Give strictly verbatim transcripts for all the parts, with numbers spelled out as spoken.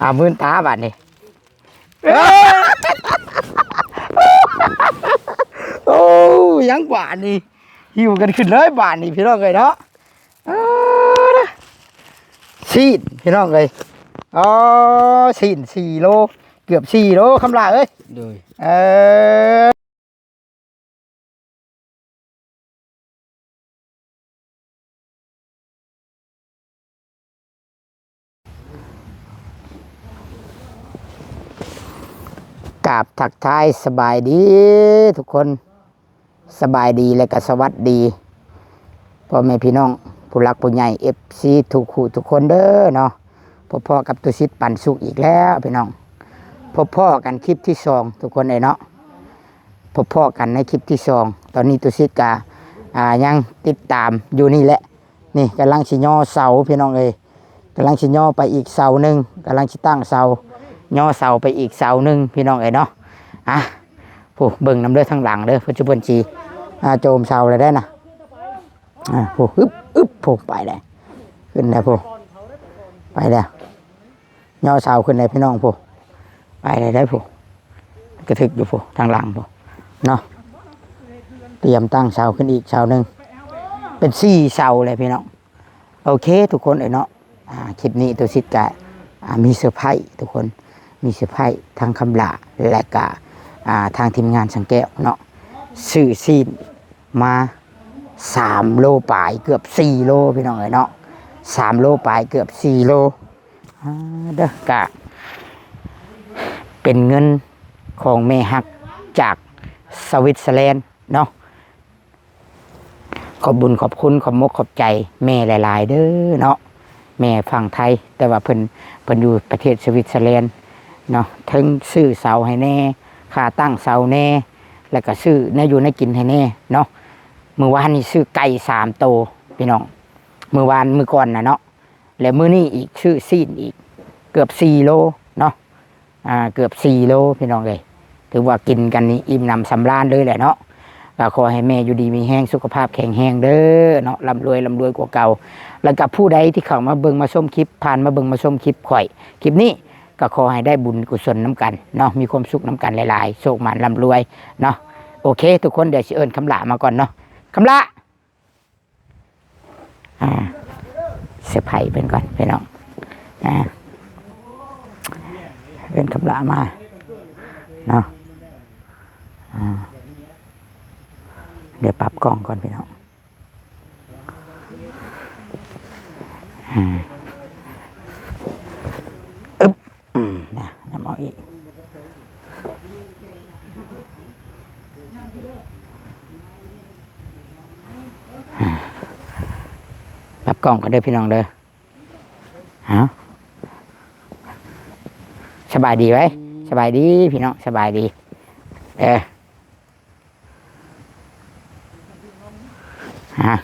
อ่า มื่นตาบาดนี้ เอ้ย โอ้ ยังบาดนี้ หิ้วกันขึ้นเลยบาดนี้ พี่น้องเอ้ยเนาะ เออ ซีน พี่น้องเอ้ย อ๋อ ซีน สี่โล เกือบ สี่โล คำหล่าเอ้ย โดย เออ กราบทักทายสบายดีทุกคน สบายดีและก็สวัสดี พ่อแม่พี่น้อง ผู้หลักผู้ใหญ่ เอฟซี ทุกคู่ทุกคนเด้อเนาะ พบพ้อกับตุสิทธิ์ปันสุขอีกแล้วพี่น้อง พบพ้อกันคลิปที่สองทุกคนเลยเนาะ พบพ้อกันในคลิปที่สอง ตอนนี้ตุสิทธิ์กะ อ่า ยังติดตามอยู่นี่แหละ นี่กำลังสิย่อเสาพี่น้องเอ้ย กำลังสิย่อไปอีกเสาหนึ่ง กำลังสิตั้งเสา ย่อเสาไปอีกเสาหนึ่งพี่น้องเอ้ยเนาะ อ่ะ ผู้เบิ่งนำเด้อทางหลังเด้อ เพิ่นสิ เพิ่นสิ อ่า โจมเสาเลยได้นะ อ่า ผู้ อึบ อึบ ผู้ ไปแล้ว ขึ้นแล้วผู้ ไปแล้ว ย่อเสาขึ้นเลยพี่น้องผู้ ไปเลยได้ผู้ กระทึกอยู่ผู้ ทางหลังผู้ เนาะ เตรียมตั้งเสาขึ้นอีกเสาหนึ่ง เป็นสี่เสาเลยพี่น้อง โอเค ทุกคนเอ้ยเนาะ อ่า คลิปนี้ตุสิทธิ์กะ อ่า มีเซอร์ไพรส์ทุกคน มีเซอร์ไพรส์ทางคำหล่า และกะ อ่า ทางทีมงานสังแก้วเนาะ ซื้อซีนมา สามโลปลาย เกือบ สี่โล พี่น้องเอ้ยเนาะ สามโลปลาย เกือบ สี่โล อ่า เด้อ กะ เป็นเงินของแม่ฮักจากสวิตเซอร์แลนด์เนาะ ขอบบุญขอบคุณ ขอบมกขอบใจแม่หลายๆ เด้อเนาะ แม่ฝั่งไทย แต่ว่าเพิ่น เพิ่นอยู่ประเทศสวิตเซอร์แลนด์เนาะ เทิงซื้อเสาให้แน่ ค่าตั้งเสาแน่ แล้วก็ซื้อแนวอยู่แนวกินให้แน่เนาะ มื้อวานนี้ซื้อไก่สามโต พี่น้อง มื้อวานมื้อก่อนน่ะเนาะ แล้วมื้อนี้อีกซื้อซีนอีก เกือบ สี่โลเนาะ อ่า เกือบ สี่โล พี่น้องเอ้ย ถือว่ากินกันนี่อิ่มหนำสำราญเลยแหละเนาะ ก็ขอให้แม่อยู่ดีมีแฮง สุขภาพแข็งแรงเด้อเนาะ ร่ำรวย ร่ำรวยกว่าเก่า แล้วก็ผู้ใดที่เข้ามาเบิ่งมาชมคลิป ผ่านมาเบิ่งมาชมคลิปข่อย คลิปนี้ ก็ขอให้ได้บุญกุศลนำกันเนาะ มีความสุขนำกันหลายๆ โชคหมานร่ำรวยเนาะ โอเค ทุกคน เดี๋ยวสิเอิ้นคำหล่ามาก่อนเนาะ คำหล่า อ่า เซอร์ไพรส์เพิ่นก่อนพี่น้อง อ่า เอิ้นคำหล่ามาเนาะ อ่า เดี๋ยวปรับกล้องก่อนพี่น้อง อ่า อึ๊บ อืม นะ นำเอาอีก อ่า ปรับกล้องก่อนเด้อพี่น้องเด้อ เอา สบายดีไว้ สบายดีพี่น้อง สบายดี เออ ฮะ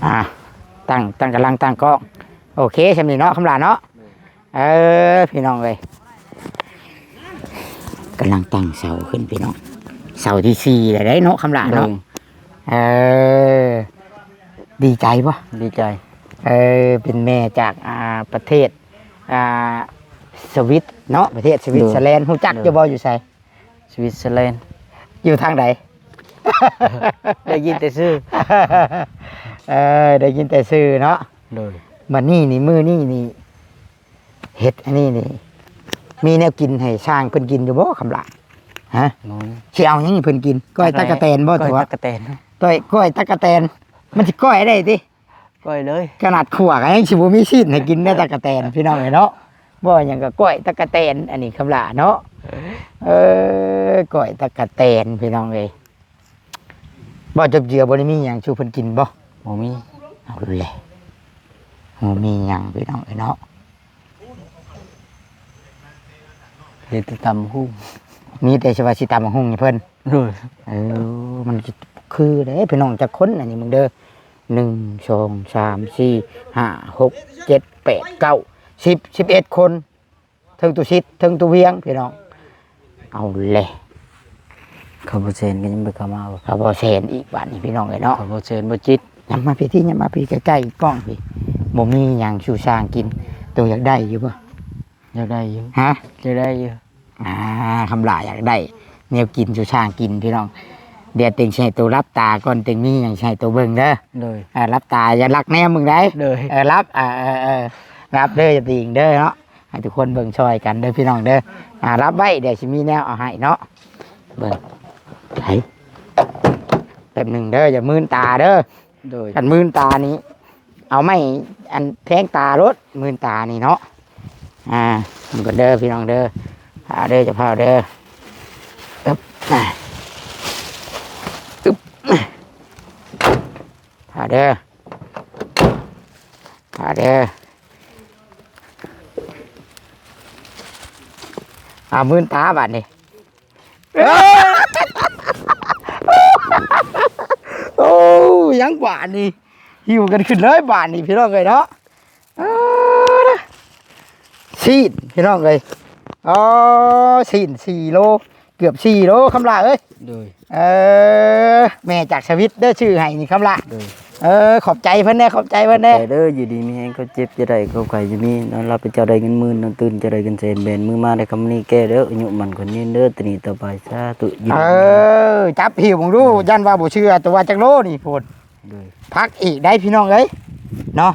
อ่า ตั้ง ตั้ง กำลังตั้งกล้อง โอเค สำนี้เนาะ คำหล่าเนาะ เออ พี่น้องเอ้ย กำลังตั้งเสาขึ้นพี่น้อง เสาที่สี่แล้วได้เนาะ คำหล่าเนาะ โดย เออ ดีใจปะ ดีใจ เออ เป็นแม่จาก อ่า ประเทศ อ่า สวิตเนาะ ประเทศสวิตเซอร์แลนด์ โดย ฮู้จัก โดย อยู่บ่ อยู่ไส สวิตเซอร์แลนด์ อยู่ทางใด ได้ยินแต่ชื่อ เออ ได้ยินแต่ชื่อเนาะ โดย บัดนี้นี่ มื้อนี้นี่ เฮ็ดอันนี้นี่ มีแนวกินให้ช้างเพิ่นกินอยู่บ่ คำหล่า ฮะ บ่มี สิเอาหยังให้เพิ่นกิน ก้อยตั๊กแตนบ่ ก้อย ถือว่า ตั๊กแตน ก้อย ก้อยตั๊กแตน มันสิก้อยได้ติ ก้อยเลย ขนาดขั่วก็ยังสิบ่มีซีนให้กินได้ตั๊กแตน พี่น้องเอ้ยเนาะ บ่หยังก็ก้อยตั๊กแตน อันนี้คำหล่าเนาะ เออ ก้อยตั๊กแตน พี่น้องเอ้ย บ่จบเจือบ่ได้มีหยังสู่เพิ่นกินบ่ บ่มี เอาแหละ บ่มีหยังพี่น้องเอ้ยเนาะ เดี๋ยวจะตำบักหุ่ง มีแต่สิว่าสิตำบักหุ่งให้เพิ่น โดย เออ มันคือเด้พี่น้องจักคนอันนี้มึงเด้อ หนึ่ง สอง สาม สี่ ห้า หก เจ็ด แปด เก้า สิบ สิบเอ็ด คน เทิงตุสิทธิ์ เทิงตุเวียง พี่น้อง เอาแหละ ค เขาบ่แซนก็ยังบ่เข้ามาบ่ เขาบ่แซนอีกบาดนี้พี่น้องเอ้ยเนาะ เขาบ่แซนบ่จิต ยำมาพี่ที่ ยำมาพี่ใกล้ๆกล้องพี่ บ่มีหยังสู่สร้างกิน ตัวอยากได้อยู่บ่ อยากได้อยู่ ฮะ อยากได้อยู่ อ่า คำหลาอยากได้แนวกินสู่สร้างกินพี่น้อง เดี๋ยวเต็งสิให้ตัวรับตาก่อน เต็งมีหยังสิให้ตัวเบิ่งเด้อ โดย อ่า รับตาอย่าลักแนมมึงได้ โดย เออ รับ อ่า เออ เออ รับเด้อ อย่าติงเด้อเนาะ ให้ทุกคนเบิ่งช่วยกันเด้อพี่น้องเด้อ อ่า รับไว้ เดี๋ยวสิมีแนวเอาให้เนาะ เบิ่ง ไผ แป๊บหนึ่งเด้อ อย่ามื่นตาเด้อ โดย คันมื่นตานี่ เอาไม้อันแทงตาโลด มื่นตานี่เนาะ อ่า มันก็เด้อพี่น้องเด้อ พาเด้อ จะพาเด้อ อึ๊บ อ่า อึ๊บ พาเด้อ พาเด้อ เอามื่นตาบาดนี้ โอ้ ยังบาดนี้ หิวกันขึ้นเลยบาดนี้พี่น้องเอ้ยเนาะ เออ ซีนพี่น้องเอ้ย อ๋อ ซีนสี่โล เกือบสี่โล คำหลาเอ้ย โดย เออ แม่จากสวิตเด้อ ชื่อให้นี่ คำหลา โดย เออ ขอบใจเพิ่นแน่ ขอบใจเพิ่นแน่ ขอบใจเด้อ อยู่ดีมีแฮง เขาเจ็บจะได้ เขาไข้จะมี นอนหลับไปเจ้าได้เงินหมื่น นอนตื่นเจ้าได้เงินแสน แบนมือมาได้คำนี้แก้เด้อ อายุหมันคนยืนเด้อ ตะนี้ต่อไป สาธุ อยู่ เอ ดีมีแฮง อ จับหิ้วมึงดู ย่านว่าบ่เชื่อ ตัวว่าจักโลนี่พูด โดย พักอีกได้พี่น้องเอ้ย เนาะ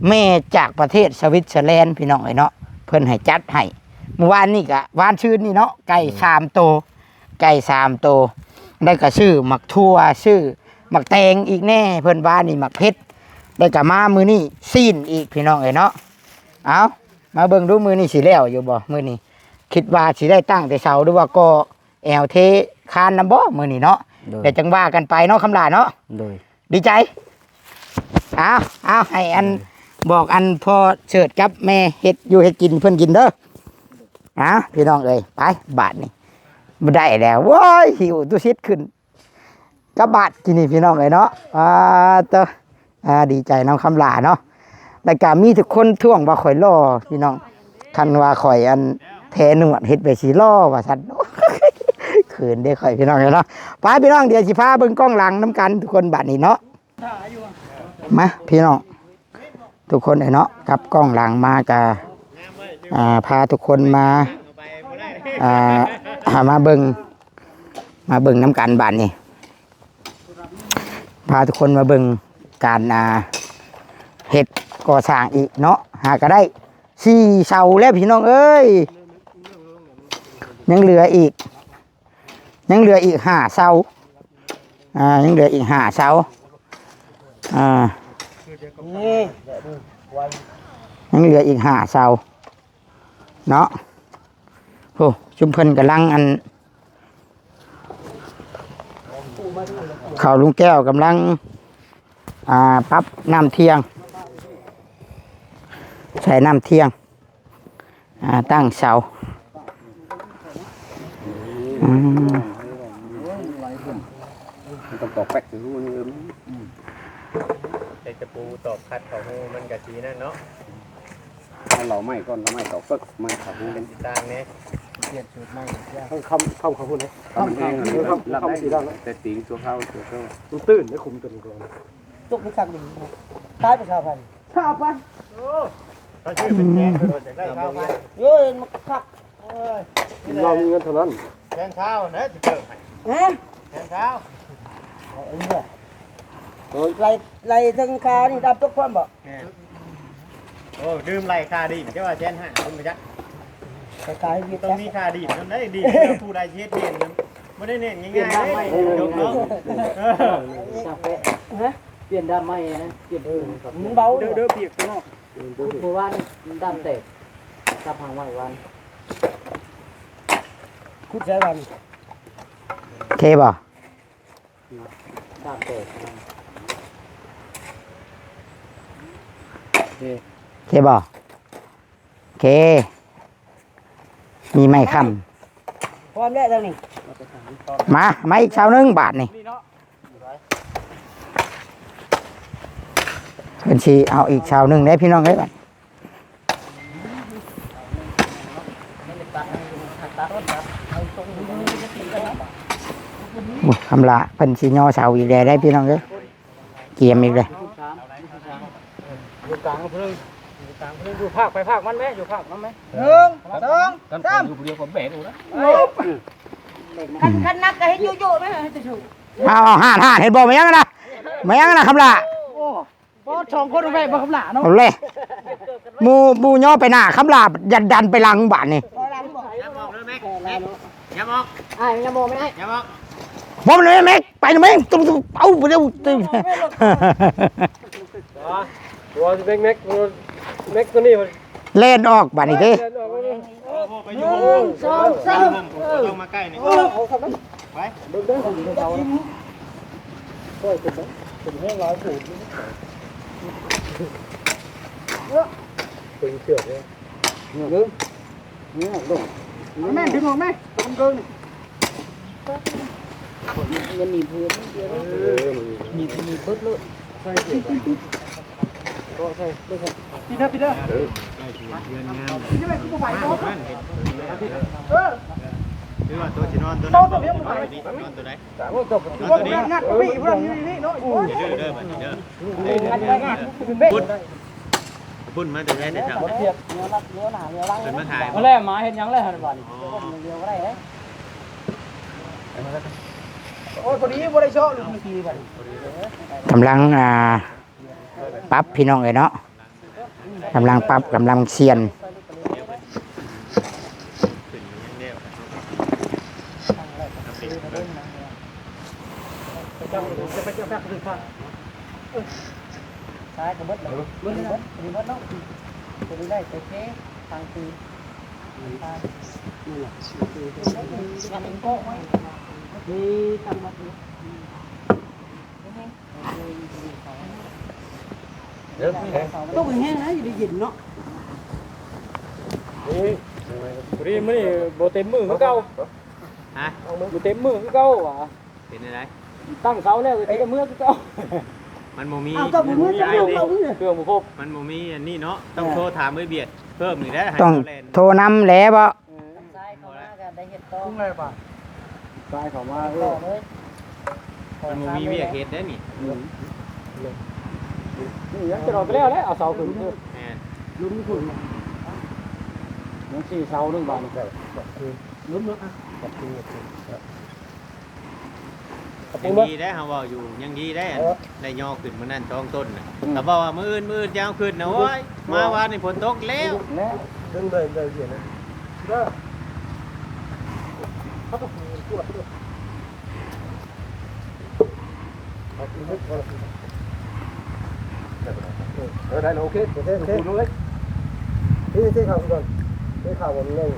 แม่จากประเทศสวิตเซอร์แลนด์พี่น้องเอ้ยเนาะ เพิ่นให้จัดให้ เมื่อวานนี่กะ วานซืนนี่เนาะ ไก่ อืม สามโต ไก่สามโต ได้กะซื้อหมากถั่ว ซื้อหมากแตงอีกแน่ เพิ่นว่านี่หมากเผ็ด ได้กะมามื้อนี้ซีนอีกพี่น้องเอ้ยเนาะ เอา มาเบิ่งดูมื้อนี้สิแล้วอยู่บ่ มื้อนี้ คิดว่าสิได้ตั้งแต่เช้าหรือว่าก่อแอวเทคานนำบ่มื้อนี้เนาะ โดย เดี๋ยวจังว่ากันไปเนาะ คำหลาเนาะ โดย ดีใจ เอา เอา ให้อัน โดย บอกอันพ่อเสิร์ชกับแม่เฮ็ดอยู่เฮ็ดกินเพิ่นกินเด้อ เอา พี่น้องเอ้ย ไป บาดนี้ บ่ได้แล้ว โว้ย หิวตุสิตขึ้น กลับบ้านกินนี่พี่น้องเอ้ยเนาะ อ่า เตอะ อ่า ดีใจนำคำหลาเนาะ แล้วกะมีทุกคนท้วงว่าข่อยหล่อพี่น้อง คันว่าข่อยอันแทหนวดเฮ็ดไปสิหล่อว่าซั่น เขินเด้ข่อยพี่น้องเอ้ยเนาะ ไปพี่น้อง เดี๋ยวสิพาเบิ่งกล้องหลังนำกันทุกคนบาดนี้เนาะ มาพี่น้อง ทุกคนเอ้ยเนาะ กลับกล้องหลังมากะ อ่า พาทุกคนมา อ่า มาเบิ่ง มาเบิ่งนำกันบาดนี้ พาทุกคนมาเบิ่งการ อ่า เฮ็ดก่อสร้างอีกเนาะ หาก็ได้สี่เสาแล้วพี่น้องเอ้ย ยังเหลืออีก ยังเหลืออีกห้าเสา อ่า ยังเหลืออีกห้าเสา อ่า ยังเหลืออีกห้าเสา เนาะ โอ้ ชุมเพิ่นกำลังอัน เขาลุงแก้วกำลัง อ่า ปรับน้ำเที่ยง ใส่น้ำเที่ยง อ่า ตั้งเสา อืม มันต้องตอกแป๊กถือหูนี่ เออ ใส่ตะปูตอกขัดเขาหูมันกะสีนั่นเนาะ เอาเหล่าไม้ก่อน เหล่าไม้ตอกเปิ๊ก ไม้เขาหู เป็นสีต่างเนี่ย เปลี่ยนสูตรใหม่เสีย ต้องคำ คำเขาหูเลย เอามันแห้ง เออ คำ คำสีดำนะ แต่ติงตัวเขา ตัวเขา มันตื้นได้ขุมตัวนี้ก่อน ตกมันสั่งดีนะ ตายไปชาวพัน ชาวพัน โอ้ เขาชื่อเป็นแกงเป็นคนอยากได้ชาวพัน เอ้ย มันคัก เอ้ย กินเหล้ามีเงินเท่านั้น แสนเช้านะจะเกิดให้ ฮะ แสนเช้า เอาอันนี้ด้วย โอ้ย ไล่ ไล่ทั้งคานี่ดำตกความบ่ แม่น โอ้ ดื่มไล่คาดี เจ้าว่าแสนห้า คุณประจักษ์ ไปขายเวียด ต้องมีคาดีนำได้ดี ผู้ใดสิเฮ็ดเวียนนำ บ่ได้เน้นง่ายๆเด้ เปลี่ยนด้ามไม้ เด้ เออ ฮะ เปลี่ยนด้ามไม้นะ เปลี่ยนปืนครับ มันเบา เด้อ เด้อ เปียกข้างนอก เมื่อวานด้ามแตก จับหางไม้วาน ขุดใส่วัน เคบ่ ด้ามแตก เค เคบ่ เค มีไม้ค้ำ พร้อมแล้วทางนี้ มา มาอีกเสาหนึ่งบาดนี่ เพิ่นสิเอาอีกเสาหนึ่งเด้พี่น้องเอ้ยบัด มันจะตัด ตัด ตัด เอาตรงนี้ มันจะตีกันเนาะ โอ้ย คำละเพิ่นสิย่อเสาอีกแล้วได้พี่น้องเอ้ย เกียมอีกเลย อยู่กลางเพิ่น อยู่กลางเพิ่น อยู่ภาคไปภาคมันไหม อยู่ภาคมันไหม หนึ่ง สอง สาม อยู่ผู้เดียวก็แบกเอานะ คัน คันหนักก็ให้ยุๆ นะ ให้ถูก เอา เอา ห่าน ห่าน เห็นบ่ มายังนะ มายังนะ คำละ โอ้ บ่ สองคนแบกบ่ คำละเนาะ เอาเลย หมู่ หมู่ย่อไปหน้า คำละยันดันไปหลังบาดนี่ ถอยหลังบ่ ย้ำออกเลยแม็ก แม็ก ย้ำออก อ่า ย้ำออกไม่ได้ ย้ำออก บ่มันเลยแม็ก ไปนะแม่ง ตุ๊บตุ๊บ เอาไปเร็ว ตุ๊บ ตัวแม็ก แม็ก แม็กตัวนี้มัน แล่นออกบาดนี้เด้ แล่นออกมาเลย หนึ่ง สอง สาม ลงมาใกล้นี่ ไป เบิ่งเด้อ เบิ่งเด้อ ค่อยเป็น เป็นแห้งร้อยสูง เป็นเชือกเนี่ย เงื้อ เงื้อลง แม่ดึงออกแม่ ตรงเกิน มันหนีบหัวมันเดียวเลย เออ มัน หนีบ หนีบเบิดเลย ใส่เกลือก่อน ก็ใส่ ปิดเด้อ ปิดเด้อ เออ ใกล้เคียงเพื่อนงาม นี่แม่กูบ่ไหว มา เนาะ บ้านเห็น เออ หรือว่าตัวสินอนตัวนั้น โตตัวเดียว นอนตัวนี้ นอนตัวไหน โอ้ ตัว นอนตัวนี้ งัดไปอีกเรื่องอยู่นี่เนาะ อย่าดื้อเด้อ บัดนี้เด้อ บุญ บุญมาแต่ไสแต่เช้า เสียบ เพิ่นมาถ่าย มาแล้ว หมาเห็นหยังแล้วหั่นบัดนี้ อ๋อ เดียวก็ได้เด้ โอ้ย พอดีบ่ได้เชาะลูกเมื่อกี้บัดนี้ กำลัง อ่า ปรับพี่น้องเอ้ยเนาะ กำลังปรับ กำลังเซียน ซ้ายก็เบิดเลย เบิดเลย เบิดเลยเนาะ ตัวนี้ได้โอเค ทางตี นี่แหละ นี่ตั้งมา เดี๋ยว ตกแห้งนะ อย่าได้เย็นเนาะ นี่ พอดีมื้อนี้บ่เต็มมื้อคือเก่า ฮะ บ่เต็มมื้อคือเก่าหวา เป็นจั่งใด ตั้งเสาแล้วก็เต็มมื้อคือเก่า มันบ่มี เอาก็บ่มี เครื่องบ่ครบ เครื่องบ่ครบ มันบ่มีอันนี้เนาะ ต้องโทรถามเอ้ยเบียดเพิ่มอีกแล้ว ให้ ต้อง เขาแล่น โทรนำแหละบ่ เออ ซ้ายเข้ามาก็ได้เฮ็ดต่อ ปรุงอะไรป่ะ ซ้ายเข้ามา เออ ต่อเลย มันบ่มีเวียกเฮ็ดได้นี่ อืม นี่ยังจะรอไปแล้วแหละ เอาเสาขึ้นเถอะ แม่น ลุมนี่ขึ้น ยังสี่เสาหนึ่งบาทนี่ ลุมเนาะ ยังดีได้เฮาเว้าอยู่ ยังดีได้ เออ ได้ย่อขึ้นมื้อนั้นสองต้นน่ะ อืม ก็บอกว่ามื้ออื่น มื้ออื่นจะเอาขึ้นนะ โอ้ย มาวานนี้ฝนตกแล้ว แล้ว เดินเดินเดินเสียนะ เด้อ เขาต้องตรวจด้วย เอาขึ้นรถก่อน เออ ได้แล้ว โอเค โอเค โอเค ดูเลย นี่ นี่ข่าวก่อน นี่ข่าวผมเรื่อง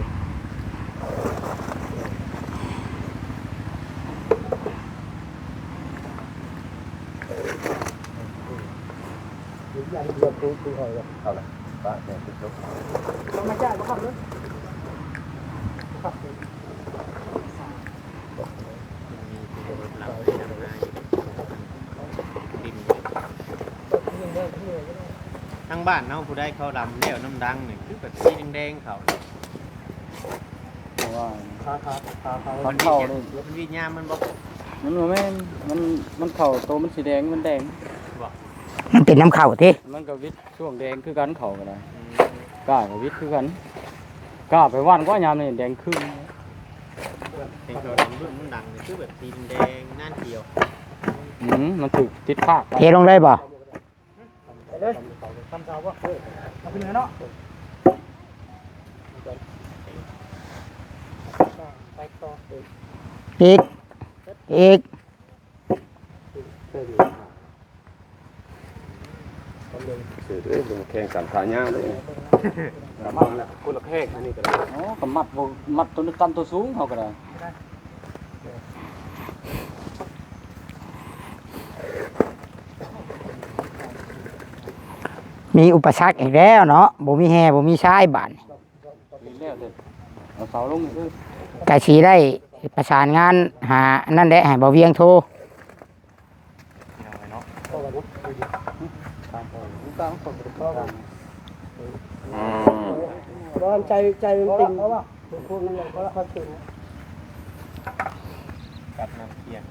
เดี๋ยวอย่าเดี๋ยวกู กูเอาละ เอาละ ป้าเนี่ย กูจบ เอามาจ่ายมาขับรถ ขับรถ มีรถลำไปทางไหน ดิน ทางบ้านเฮาผู้ใดเขาลำแล้วน้ำดังนี่คือแบบสีแดงๆเขา เพราะว่า ขา ขา ขา ขา มันเข้าเลย มันวิญญาณมันบ่ มันบ่แม่น มัน มันเข้าโตมันสีแดง มันแดง บ่ มันเป็นน้ำเข้าติ มันก็วิดช่วงแดงคือกัน เข้าก็ได้ อืม กล้าก็วิดคือกัน กล้าไปหว่านก็ยามนี่แดงครึ่ง เห็นเขาดำรุ่นมันดังนี่คือแบบสีแดงนั่นเดียว อืม มันถูกติดภาค เทลงเลยบ่ ไปเลย ทำเสาบ่ เออ เอาขึ้นเลยเนาะ ไปต่อ อีก อีก เสือเอ้ย ลงแข่งสันขายาวเลย ระวังนะ คนละแข่งอันนี้ก็ได้ อ๋อ ก็มัดบ่ มัดตัวนี้กันตัวสูงเขาก็ได้ มีอุปสรรคอีกแล้วเนาะ บ่มีแฮ บ่มีทรายบาดนี้ มีแล้วเด้อ เอาเสาลงนี่เด้อ กะสิได้ประสานงานหาอันนั้นแหละ ให้บ่าวเวียงโทร อืม ร้อนใจ ใจมันติ่ง พวกนั้นเลย เพราะว่าเขาติ่ง กับน้ำเที่ยง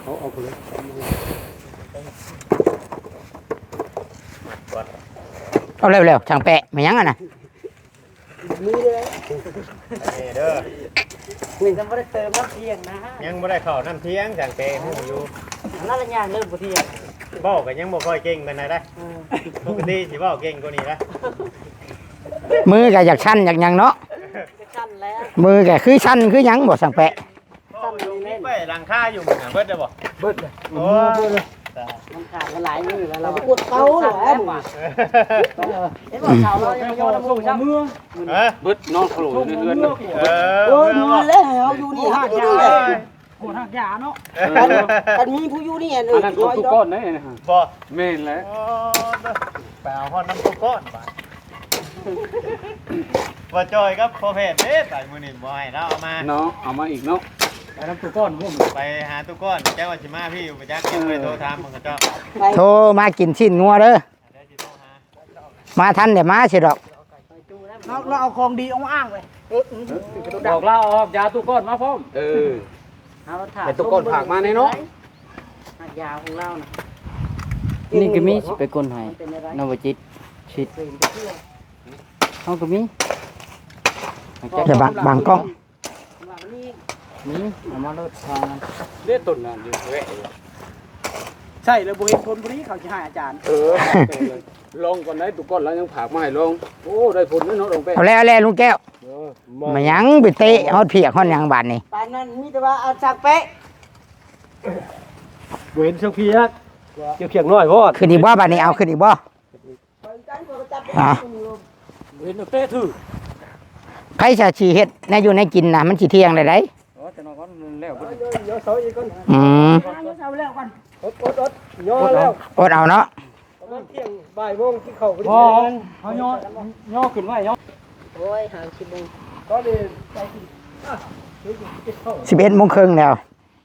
เอา เอาไปเลย เอาเร็วๆ ช่างแปะ ไม่ยั้งอะนะ นี่เด้อ ยังบ่ได้เติมน้ำเที่ยงนะ ยังบ่ได้เข้าน้ำเที่ยง ช่างแปะฮู้อยู่ อันนั้นละย่างเริ่มบ่เที่ยง เว้าก็ยังบ่ค่อยเก่งปานใดได้ เออ ปกติสิเว้าเก่งกว่านี้นะ มือก็อยากสั่นอยากหยังเนาะ สั่นแล้ว มือก็คือสั่นคือหยังบ่ช่างแปะ สั่นอยู่นี่ ไปหลังคาอยู่มื้อน่ะ เบิดแล้วบ่ เบิดเลย โอ้ เบิดเลย มันขาดกันหลายมื้อแล้ว เราก็ปวดเข่าแล้ว เห็นบ่ เข่าเรายังบ่ยอมลงซ้ำ ฮะ เบิดนอนโคลอยู่ในเฮือน เออ เออ เมื่อแล้ว เอาอยู่นี่ หาดยา โหดหักยาเนาะ เออ กัน กันมีผู้อยู่นี่ อัน อันนั้นของทุกก้อนนะ บ่ แม่นแล้ว โอ้ ไปเอาฮอดน้ำทุกก้อนบาด บ่จอยกับพ่อแพทย์เด้ ไปมื้อนี้บ่ให้เราเอามา เนาะ เอามาอีกเนาะ ไปนำทุกก้อนพวก ไปหาทุกก้อน จักว่าสิมาพี่อยู่บ่จัก ยังไปโทรถามมันเขาเจ้า โทรมากินชิ้นงัวเด้อ เดี๋ยวสิโทรหา มาทันเดี๋ยวมาสิดอก เรา เราเอาของดีเอามาอ้างเลย บอกเล่าเอายาทุกก้อนมาพร้อม เออ เอาถาม ให้ทุกก้อนฝากมาแน่เนาะ หักยาของเราน่ะ นี่ก็มีสิไปกลให้ มันเป็นอะไร นวจิตชิด เป็นไปเพื่อ เฮาก็มี อย่าบัง บังกล้อง ว่ามันนี่ มี เอามาโลดทาง เด้ต้นนั้นอยู่แวะอยู่ ใช่แล้วบ่เห็นผลพอดีเขาสิให้อาจารย์ เออ ลองก่อนได้ ทุกก้อนแล้วยังฝากมาให้ลอง โอ้ ได้ผลแล้วเนาะ ลองไป เอาแล้ว เอาแล้วลุงแก้ว เออ มายังไปเตะฮอดเพียกฮอดหยังบาดนี้ ปานนั้นมีแต่ว่าเอาสักแปะ บ่เห็นสักเพียก เกี่ยวเขียงน้อยโพด ขึ้นอีกบ่บาดนี้ เอาขึ้นอีกบ่ อ่ะ เห็นเตะถือ ไผจะสิเฮ็ดแนวอยู่แนวกินนะ มันสิเที่ยงได้ได๋ อ๋อ แต่นอนก่อนแล้ว เดี๋ยวเสาอีกก่อน อืม เดี๋ยวเสาแล้วก่อน อด อด อด ย่อแล้ว อดเอาเนาะ ประมาณเที่ยงบ่ายโมงกินข้าวพอดี อ๋อ เขาย่อ ย่อขึ้นไว้ย่อ โอ้ย หาสิบโมง ตอนนี้ไปกิน อ่ะ เดี๋ยวกินข้าว สิบเอ็ดโมงครึ่งแล้ว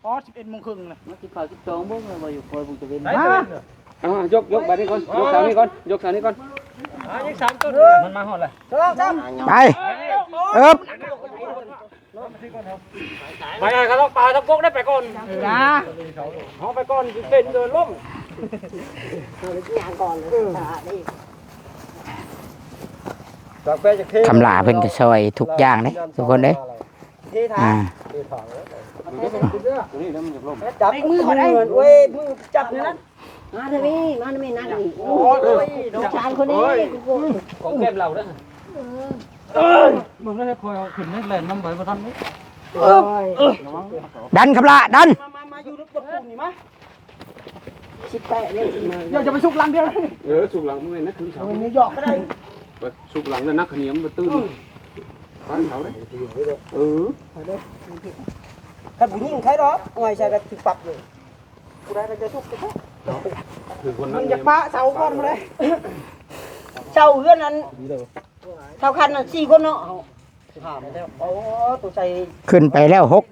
อ๋อ สิบเอ็ดโมงครึ่งเลย มากินข้าวสิบสองโมงเลย ว่าอยู่คอยบุญตะเวน ได้ มา เท่านั้นเหรอ เอา ยก ยกใบนี้ก่อน ยกเสานี้ก่อน ยกเสานี้ก่อน อ่ะ ยังสามต้น มันมาฮอดเลย ไป เอิบ ไปไงครับ ต้องปลาต้องกกได้ไปก่อน จ้า เอาไปก่อน เป็นเดินล่ม เอาไปกินอาหารก่อนเลย เออ อ่า นี่ จากแป้งจากเท คำหลาเพิ่นก็ซอยทุกอย่างเด้ ทุกคนเด้ เททาง อ่า เททางแล้ว ตัวนี้แล้วมันจะล่ม จับมือเขาได้ เว้ย มือจับนี่นะ มาเถอะพี่ มาเถอะพี่ นั่งนี่ โอ้ย สงสารคนนี้ โอ้ย กูกลัว ของแก้มเราเด้อ เออ มึงได้คอยเอาขึ้นให้แล่นนำไปบ่ทันนี่ เออ ระวัง ดันครับล่ะ ดัน มา มา มา อยู่รถปูนนี่มา สิบแปดเลย เดี๋ยวจะไปสุกหลังเดียว เออ สุกหลังมึงเลยนะ คือเสา เอาไปนิวยอร์กก็ได้ ไปสุกหลังนั่นนักขะเหนียมมาตื้น อืม บ้านเขาเลย เออ ไปเลย ถ้าผู้หญิงใครหรอก เอาไว้ใส่ก็ถือปรับเลย ผู้ใดก็จะทุกข์จะทุกข์ คือคน มั นั้น นอยากปะเสาก่อนมาเลย เสาเฮือนนั้น เสาคันนั้นสี่คนเนาะ ถามแล้ว โอ้ ตัวใส่ ขึ้นไปแล้วหก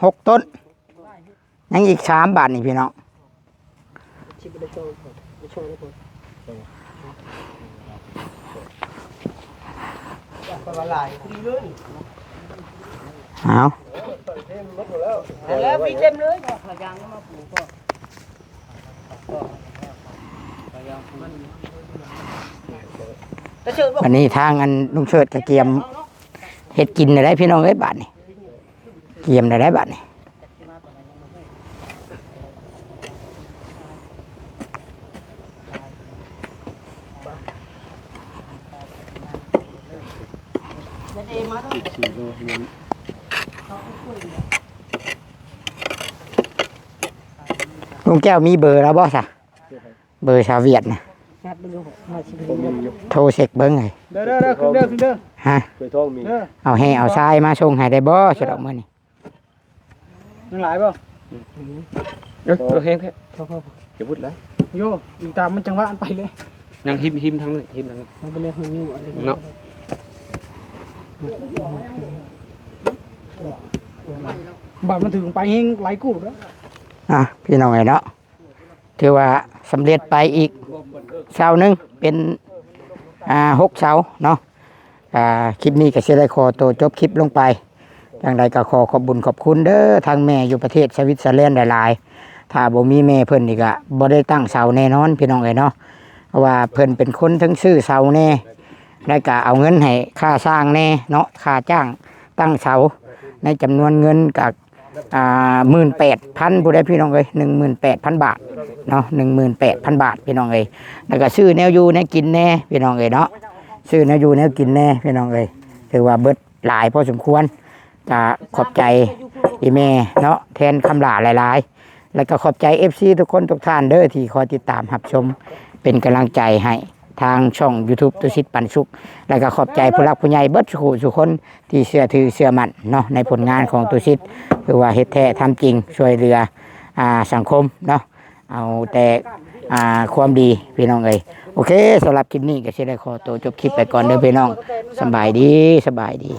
หกต้น ยังอีกสามบาทนี่พี่น้อง ชิบะโชว์ โชว์เลยคน เอา แล้วพี่เต็มเลย อันนี้ทางอันลุงเชิดกะเกียมเฮ็ดกินได้พี่น้องเอ้ย บาดนี้ เกียมได้บาดนี้ ลุงแก้วมีเบอร์แล้วบ่ซะ เบอร์ชาวเวียดนะ โทรเช็คเบิ่งเลย เด้อ เด้อ เด้อ ขึ้นเด้อ ขึ้นเด้อ ฮะ ถ้วยทองมี เด้อ เอาแห่เอาทรายมาส่งให้ได้บ่ สะดอกมื้อนี้ ยังหลายบ่ เออ เออ แห้งแท้ พอ พอ พอ อย่าพูดหลาย โย อีกตามมันจังหวะอันไปเลย ยังหิม หิมทางนี้ หิมทางนี้ มันเป็นเรื่องของอยู่อันนี้ เนาะ บาดมันถึงไปเฮงหลายกูดแล้ว อ่ะ พี่น้องเอ้ยเนาะ ถือว่าสำเร็จไปอีกเสาหนึ่ง เป็น อ่า หกเสาเนาะ ก อ่า คลิปนี้ก็สิได้ขอตัวจบคลิปลงไป จั่งใดก็ขอขอบบุญขอบคุณเด้อ ทางแม่อยู่ประเทศสวิตเซอร์แลนด์หลายๆ ถ้าบ่มีแม่เพิ่นนี่ก็บ่ได้ตั้งเสาแน่นอนพี่น้องเอ้ยเนาะ เพราะว่าเพิ่นเป็นคนทั้งซื้อเสาแน่ แล้วก็เอาเงินให้ค่าสร้างแน่เนาะ ค่าจ้างตั้งเสา ในจำนวนเงินก็ อ่า หมื่นแปดพัน ผู้ใดพี่น้องเอ้ย หนึ่งหมื่นแปดพันบาทเนาะ หนึ่งหมื่นแปดพันบาทพี่น้องเอ้ย แล้วก็ซื้อแนวอยู่แนวกินแน่พี่น้องเอ้ยเนาะ ซื้อแนวอยู่แนวกินแน่พี่น้องเอ้ย ถือว่าเบิดหลายพอสมควร ก็ขอบใจอีแม่เนาะ แทนคำหลาหลายๆ แล้วก็ขอบใจ เอฟซี ทุกคนทุกท่านเด้อ ที่คอยติดตามรับชม เป็นกำลังใจให้ทางช่อง YouTube ตุสิทธิ์ปันสุข แล้วก็ขอบใจผู้หลักผู้ใหญ่เบิดสู่สู่คนที่เชื่อถือเชื่อมั่นเนาะ ในผลงานของตุสิทธิ์ คือว่าเฮ็ดแท้ทำจริง ช่วยเหลือ อ่า สังคมเนาะ เอาแต่ อ่า ความดีพี่น้องเอ้ย โอเค สำหรับคลิปนี้ก็สิได้ขอตัวจบคลิปไปก่อนเด้อพี่น้อง สบายดี สบายดี